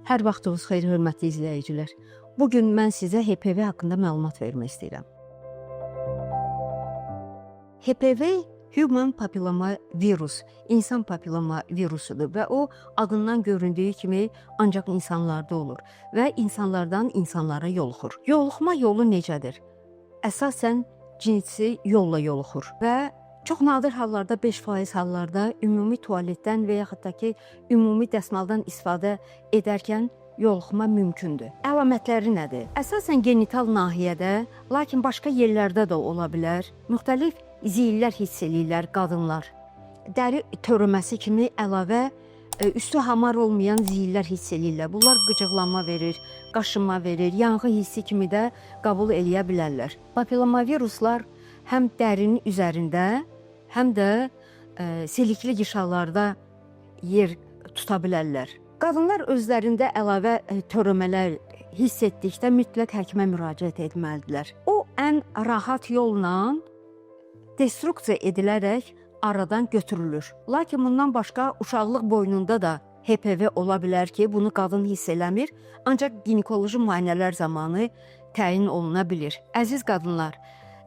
Hər vaxtınız xeyir, hörmətli izləyicilər. Bu gün mən sizə HPV haqqında məlumat vermək istəyirəm. HPV Human Papilloma Virus, insan papilloma virusudur və o adından göründüyü kimi ancaq insanlarda olur və insanlardan insanlara yoluxur. Yoluxma yolu necədir? Əsasən cinsi yolla yoluxur və çox nadir hallarda, 5% hallarda ümumi tualetdən və yaxud da ki, ümumi dəsmaldan istifadə edərkən yoluxma mümkündür. Əlamətləri nədir? Əsasən genital nahiyədə, lakin başqa yerlərdə də ola bilər. Müxtəlif ziyillər hiss eləyirlər qadınlar. Dəri törəməsi kimi əlavə üstü hamar olmayan ziyillər hiss eləyirlər. Bunlar qıcıqlanma verir, qaşınma verir, yanğı hissi kimi də qəbul eləyə bilərlər. Papillomaviruslar həm dərinin üzərində, həm də silikli qişalarda yer tuta bilərlər. Qadınlar özlərində əlavə törəmələr hiss etdikdə mütləq həkimə müraciət etməlidirlər. O ən rahat yolla destruksiya edilərək aradan götürülür. Lakin bundan başqa uşaqlıq boynunda da HPV ola bilər ki, bunu qadın hiss eləmir, ancaq ginekoloji müayinələr zamanı təyin oluna bilir. Əziz qadınlar,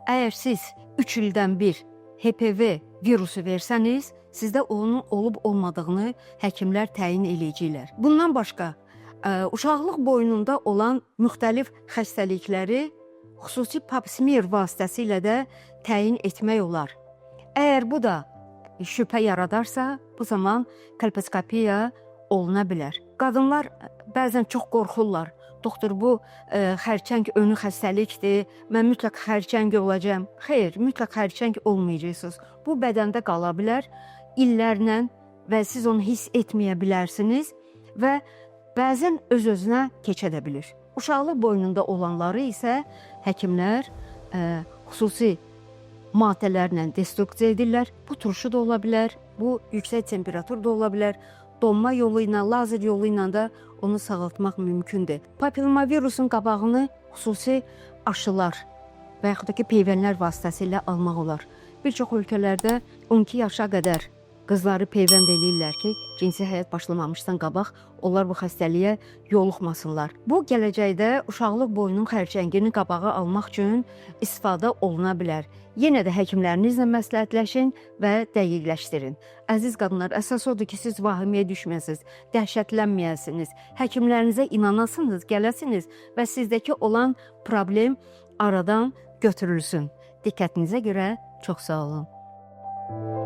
əgər siz 3 ildən bir HPV virusu versəniz, sizdə onun olub olmadığını həkimlər təyin eləyəcəklər. Bundan başqa, uşaqlıq boynunda olan müxtəlif xəstəlikləri xüsusi pap smear vasitəsilə də təyin etmək olar. Əgər bu da şübhə yaradarsa, bu zaman kolposkopiya oluna bilər. Qadınlar bəzən çox qorxurlar. Doktor, bu xərçəng önü xəstəlikdir. Mən mütləq xərçəng olacağam. Xeyr, mütləq xərçəng olmayacaqsınız. Bu bədəndə qala bilər illərlə və siz onu hiss etməyə bilərsiniz və bəzən öz-özünə keçə də bilir. Uşaqlıq boynunda olanları isə həkimlər xüsusi maddələrlə destruksiya edirlər. Bu turşu da ola bilər, bu yüksək temperatur da ola bilər. Donma yolu ilə, lazer yolu ilə də onu sağaltmaq mümkündür. Papillomavirusun qabağını xüsusi aşılar və yaxud da ki, peyvəndlər vasitəsilə almaq olar. Bir çox ölkələrdə 12 yaşa qədər qızları peyvənd eləyirlər ki, cinsi həyat başlamamışdan qabaq onlar bu xəstəliyə yoluxmasınlar. Bu gələcəkdə uşaqlıq boyunun xərçəngini qabağa almaq üçün istifadə oluna bilər. Yenə də həkimlərinizlə məsləhətləşin və dəqiqləşdirin. Əziz qadınlar, əsas odur ki, siz vahiməyə düşməyəsiniz, dəhşətlənməyəsiniz. Həkimlərinizə inanasınız, gələsiniz və sizdəki olan problem aradan götürülsün. Diqqətinizə görə çox sağ olun.